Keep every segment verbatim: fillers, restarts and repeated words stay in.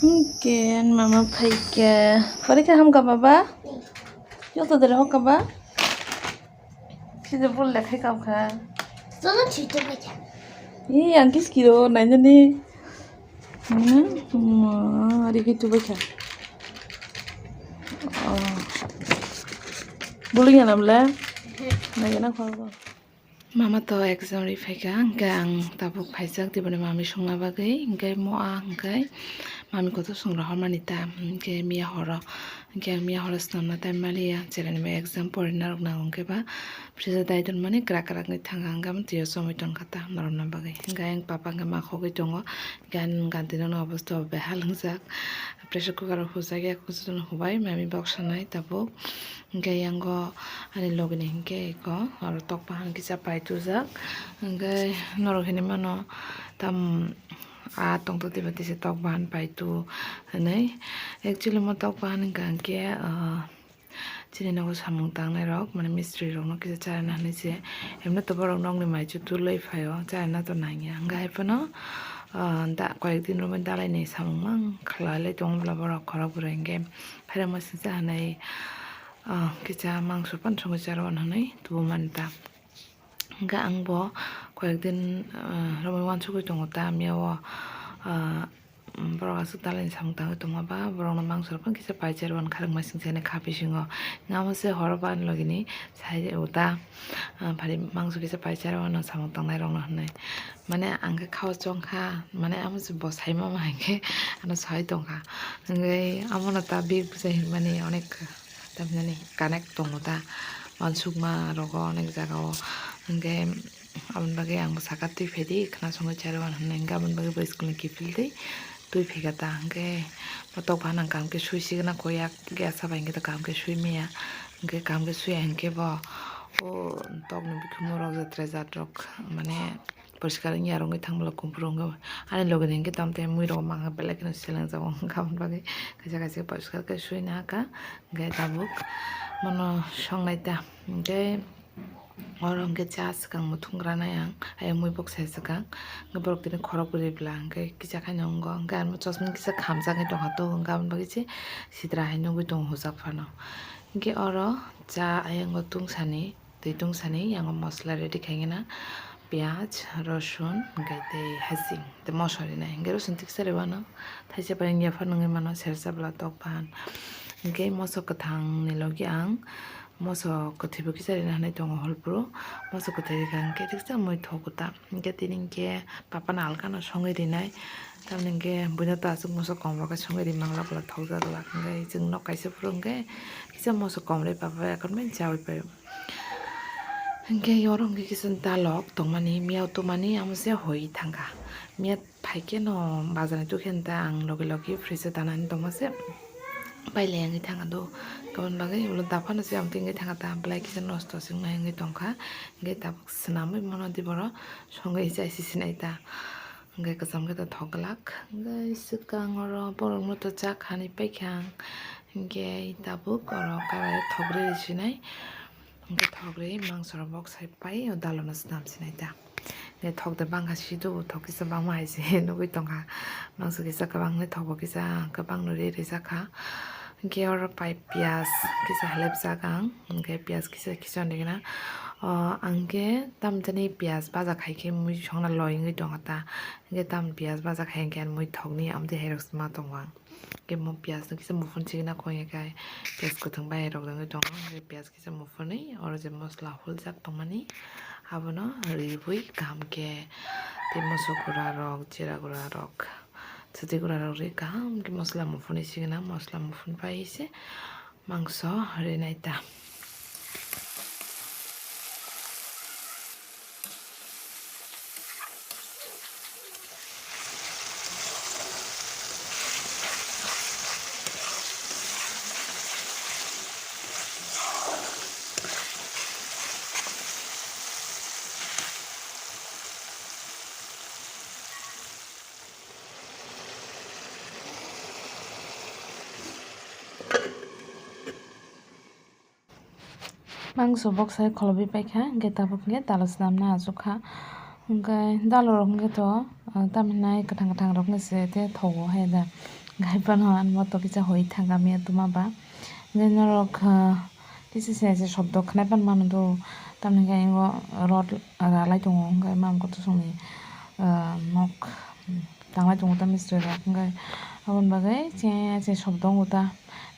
Hingke mama phaikha. Pore khe hamkha baba? Joto dere hokha ba? Khe je bol lekhai kamkha. Joto thwi tongbaikha. Ee, ang khe sikiro nainani. Hmm, ma, ari khe tubaikha. Oh. Bol ya namle? Naigana khwa ba. Mama to exam ri phaikha, hingke ang tabuk phaijak tiboni mami songna bagwi, hingke mo a hingke mami kotor songrok hormani ta, hingke miya horo, hingke ang miya horo swnamna time maliya, cheraini bai exam porina rok nango hingke ba, freezer dai donmani kwrak kwrak ni thanga, hingke amo twiyo chomwi tongkha ta norokna bagwi, hingke ayang papa hingke ma khogwi tongo, hingke ani ganti nokni obosta bo behal wngjak, pressure cooker o hujakya, kuchukno hubai, mami bok sanai tabuk. Hingke yango ani logini hingke eko oro tok bahan kisa paitujak. Hingke norok hinui mano tam a tongthotiba tisa tok bahan paitu hinui. Actually mo tok bahan hingka hingke, ah, chini nogo samung tangnai rok mane mistri rokno kisa charana hinui se. Emno to borok nokni maichu tuloi phaio charana to nangya. Hingke hai phano, ah, da koyek din romwi dalai ni samung mang khlai lai tongo bwla borok khorok bwrwi hingke. Phairama singsa hinui, ah, kisa mangso pan songwi charwan hinui tubumani ta. Hingke ang bo koyek din, ah, romwi wansugwi tongo ta, miya o, ah, borok aswk dalai ni samung tangwi tongma ba, borokno mangso rok phano kisa pai charwan kharwk masing sani kha bisingo. Hingke amo se horo ba ani logini sai o ta, ah, phari mangso kisa pai charwano samung tangnai rokno hinui. Mane ang khe khao chongkha, mane amo se bo sai mama hinkhe ano sai tongkha. Hingke amono ta bik bwsai hinmani onek tamhinani connect tongo ta, wansukma rogo onek jagao. Hingke aboni bagwi ang bwsaka twi phaidi khna songwi charwan hinui hingke aboni bagwi bo school ni kiphildi twi phaikha ta. Hingke bo tok bahan ang kaham khe sui sigwna koi yak gas bai hingke kaham khe sui maya. Hingke kaham khe suiya hinkhe bo o tokni bikhumu rok jatrai jat rok mane poriskar wngya rwngwi thangmalo kuphuru wngwi ani logi ni hinkhe tamtei mui rok mangkha belai kheno seleng jago wngkha aboni bagwi kaisa kaisa poriskar khe suina hakha hinkhe tabuk mano songnai ta hinkhe oro hinkhe cha swkang muthung granai ang ayang mui bok sai swkang hinkhe borok tini khorok bwrwi bwla hinkhe kisa khaino wngo hinkhe ano chosmani kisa khamjagwi tongkha tok hinkhe aboni bagwi se sitra hai nugwi tongo hojak phano. Hinkhe oro cha ayango tungsani, twi tungsani, yango mosola ready khaigena, piyaj, rosun, hinkhe tei hasing, tei moso rinai. Hinkhe rosun tiksa rwano, thaisa bai wngya phano wngwi mano, sersa bwla tok bahan. Hinkhe moso kwthangni logi ang moso kwthwibo kisa rina hinwi tongo holpro. Moso kwthwi rikha hinkhe tiksa mui thogo ta. Hinkhe tini hinkhe papano alkano songwi rinai. Tamoni hinkhe buino ta aswk moso kom rok khe songwi ri manglak, thokjak glak. Hinkhe chwng nok kaisa phuru hinkhe kisa moso kom rwi papa bai akhormani chawi paio. Hinkhe oro hinkhe kisa dalok tongmani, miya tumani amo se hoi thangkha. Miya phaikhe no bazar ni tukhe ta ang logi logi fridge o danani tongma se pailai wngwi thangkha do. Aboni bagwi ulo daphano se amtwi wngwi thangkha ta, belai kisa nosto se wngnai wngwi tongkha. Hinkhe tabuk swnamwi mano di boro songwi chai si sinai ta. Hinkhe kwcham khe ta thok glak. Hinkhe swkang oro borokno to cha khanwi paikha ang. Hinkhe tabuk oro karai thok rwi sinai. Hinkhe thok rwi mangso rok bok sai pai o dalo no swnam sinai ta. Hinkhe thok de bangkha si do thok kisa bangma hai se nugwi tongkha. Mangso kisa kwbangni thok bo kisa kwbangno rwi rijak kha. Hinkhe oro pai piyaj kisa helep jak ang. Hinkhe piyaj kisa kisa ni gana. O, ang khe tamjani piyaj baja khai khe mui songna loi wngwi tongkha ta. Hinkhe tam piyaj baja khai hinkhe ani mui thokni amtwi hairok ma tongo ang. Hinkhe mo piyaj no kisa muphun sigina koi hinkhe piyaj kwthwng bai hairok wngwi tongo. Hinkhe piyaj kisa muphunwi oro je mosola huljak tongmani abono riwi kaham khe tei moso gura rok, jera gura rok, swtwi gura rok ri kaham khe mosola muphunwi sigina. Mosola muphun pai se mangso rinai ta. Mangso bok sai kholobwi paikha, hinkhe tabuk hinkhe dalo swnamna achukha. Hinkhe dalo rok hinkhe to, ah, tamhinai kwthang kwthang rokno se tei thogo hai da. Haiphano ang moto kisa hoi thangkha miya tuma ba. Hwnkhe norok, ah, kisa se se shobdo khwnai pan mano do. Tamni khe ingo rot ralai tongo, hwnkhe mam kotor songni, ah, nok tanglai tongo ta mistri rok. Hwnkhe aboni bagwi se se shobdo wngo ta.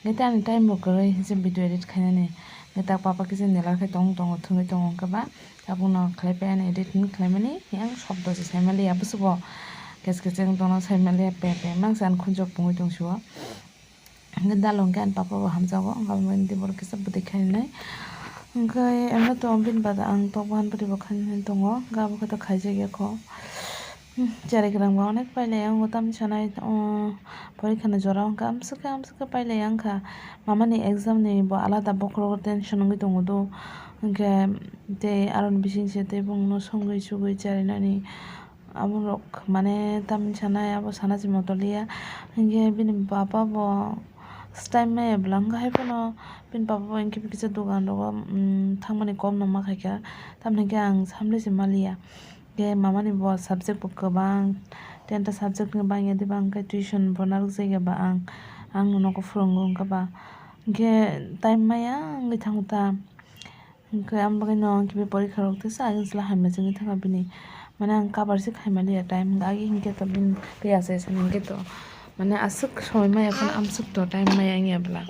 Hwnkhe ani time bo kwrwi se video edit khainani. Hwnkhe ta papa kisa nela khe tong tongo, thwngwi tongo hwnkhe ba. Tabukno khlai pai ani edit hwn khlaimani, yang shobdo se saimaliya bwswk bo. Kes kes wng tongno saimaliya pe pe, mangsa ang khunjok pungwi tong sio. Hwnkhe dalo hwnkhe ani papa bo hamjago, wngkha bini borok kisa bwtwi khainai. Hwnkhe emno to bini bada ang tok bahan pori bo khainani tongo, hwnkhe abo khe to khaijak ya kho. Hmm, cherai kwrang bo onek pailai ang, o tamni sanai, o, porikha ni jora wngkha, amswk khe, amswk khe pailai wngkha. Mama ni exam ni bo alada bokhorogo tension wngwi tongo do. Hwnkhe tei aroni bising se tei bongno songwi sugwi charinani. Aborok mane tamni sanai, abo sana se motoliya. Hwnkhe bini baba bo style maya bwla, hwnkhe hai phano bini baba bo hwnkhe kisa dogan rogo, um, thangmani kom no ma khaikha. Tamni hwnkhe ang samle se maliya. Hwnkhe mama ni bo subject bo kwbang, ten ta subject ni bangya diba, hwnkhe tuition bo narwk jaiya ba ang, ang nogo phwrwngo wngkha ba. Hwnkhe time maya wngwi thango ta. Hwnkhe ang bagwi no hwnkhe bini porikha rok teisa agini chwla hamya se wngwi thangkha bini. Mane ang cover se khaimaliya time, agi hwnkhe to bini tei achai sani hwnkhe to mane aswk somoi maya phano amswk to time maya wngya bwla.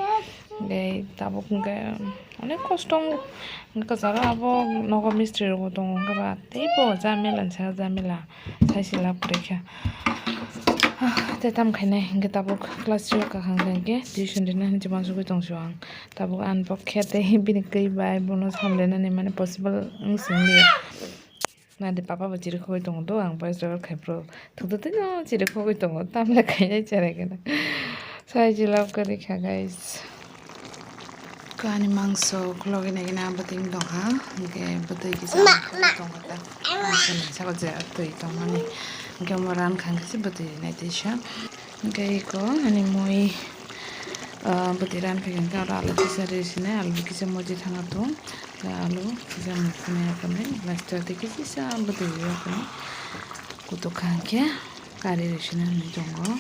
Hwnkhe tabuk hwnkhe onek kosto wngo. Hwnkhe kwcharo abo nogo mistri rok bo tongo, hwnkhe ba teibo jamela ni saka jamela. Sai se lab kwrwi kha. Tei tam khainai hwnkhe tabuk class three o kakha hwnkhe tuition rina hinwi uansugwi tong sio ang. Tabuk ani bo khe tei bini kwi bai bono samlainani mane possible wng sing liya. Nadi papa bo chirikhogwi tongo do, ang voice record khai phuru thwngtwtwino chirikhogwi tongo, tamle khainai cherai gana. Sai se lab kwrwi kha, guys. Kani mangso khulogwi naikhe na bwtwi tongkha, hwnkhe bwtwi kisa tongkha ta. Mangso ni saka je twi tongmani. Hwnkhe omo rankha hwnkhe se bwtwi naitwi sa. Hwnkhe iko ani mui, ah, bwtwi ranphaikha hwnkhe oro alu kisa ri sinai, alu kisa moji thangna thung. Alu kisa mui phunai yakarnai, last o tei kisa bwtwi yakarnai. Kutuk kha hwnkhe kari ri sinai hinwi tongo.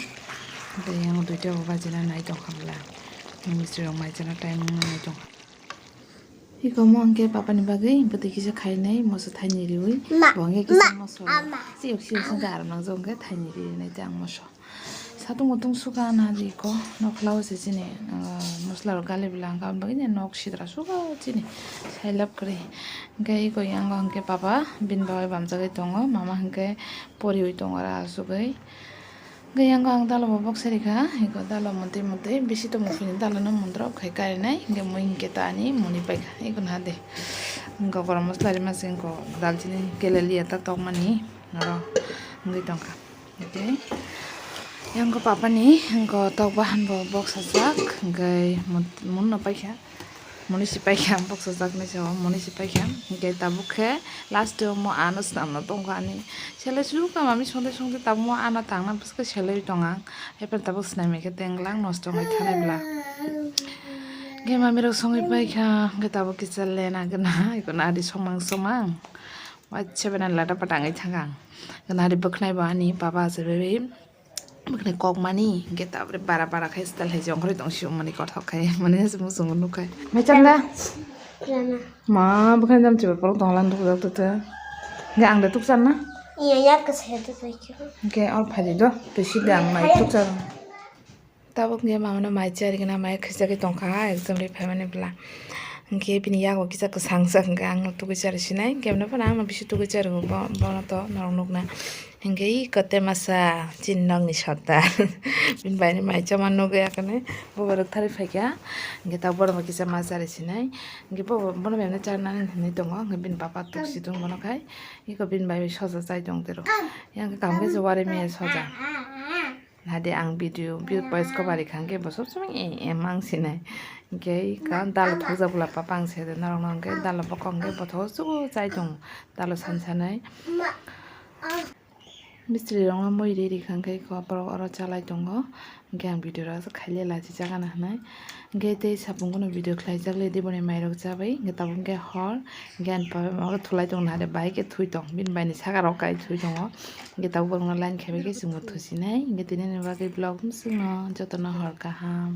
Tei yang duita bo bajina nai tongkha bwla. Mistri rok mai chana time wngna nai tongkha. Iko mo hwnkhe papa ni bagwi bwtwi kisa khainai moso thaini riwi. Ma, bo hwnkhe kisa ma, moso ama. Siyok siyok sengkhe aram nang jok hwnkhe thaini ri nai tei ang moso. Satung mutung suka na di iko nokla o se chini, ah, mosla rok gali bwla hwnkhe aboni bagwi nok sidra suka chini. Sai lab kwrwi. Hwnkhe iko yang o hwnkhe papa bini bagwi bamjagwi tongo. Mama hwnkhe poriwi tongo aro asugwi. Hwnkhe yang ang dalo bo boksa rikha, eko dalo montwi montwi bisi tongmo sini dalo no mondrok khai karinai, hwnkhe mui hwnkhe ta ani muni paikha, eko naha de. Hwnkhe gorom mosla rima se wngkha, dalchini kelele ya ta tokmani oro wngwi tongkha. Hwnkhe yang papa ni wngkha tok bahan bo boksa jak, hwnkhe mun no paikha. Moni si paikha, ang boksa jaknai sao, moni si paikha. Hwnkhe tabuk khe last o mo ano swnamno tongkha ani. Selai suka mami songde songde tabuk mo ano tangna bwskhe selai tonga. Haiphano tabuk swnamya khe tenglang nosto wngwi thanai bwla. Hwnkhe mami rok songwi paikha, hwnkhe tabuk kisa lena gana, eko nari somang somang. Waisa bana lada patangwi thangkha ang. Nari bwkhnai bo ani baba se bai bai. Bwkhwnai kokmani, hwnkhe tabore bara bara khai style hai jongkhorwi tong sio mani kothok khai, mani se muchungo nukha. Mecham da? Rana. Ma, bwkhwnai jam chiba borok tonglang duk duk duk duk. Hwnkhe ang da tukchar na? Iya, yak kwsai duk duk duk. Hwnkhe or phai di do, twi si da ang nai tukchar. Tabuk hwnkhe mamano mai charigwna mai khaichagwi tongkha, exam ri phaimani bwla. Hwnkhe bini yago kisa kwsang sak hwnkhe ang no tugwi chari sinai, hwnkhe bono phano ang no bisi tugwi chari bo, bono to norok nukna. Hwnkhe ih kote masa chini nokni sordar. Bini bai ni mai chama nugwi akhani bubarok thari phaikha. Hwnkhe ta borok bai kisa ma chari sinai. Hwnkhe bo, bono bai no charnani hinwi tongo. Hwnkhe bini baba tuksi tongo bono khai. Iko bini bai soja chai tong tero. Yang kaham khe se wari maya soja. Hade ang video view voice cover rikha hwnkhe bo sob somoi e, e mang sinai. Hwnkhe ika dalo thokjak bwla papa ang se de norok no hwnkhe dalo bokong hwnkhe bo thok sugo chai tong dalo san sanai. Mistri rokno mui ri ri kha khe kho borok oro chalai tongo. Hwnkhe ang video rok khaile lachi chakana hinwi. Hwnkhe tei sapung bono video khlaijak le tei boni mairok chabai. Hwnkhe tabuk hwnkhe hor. Hwnkhe ani papa mama khe thulai tong nare bai khe thui tong. Bini bai ni saka rok kai thui tongo. Hwnkhe tabuk borokno line khaibai khe chwngno thusinai. Hwnkhe tini ni bagwi vlog bwswkno jotono hor kaham.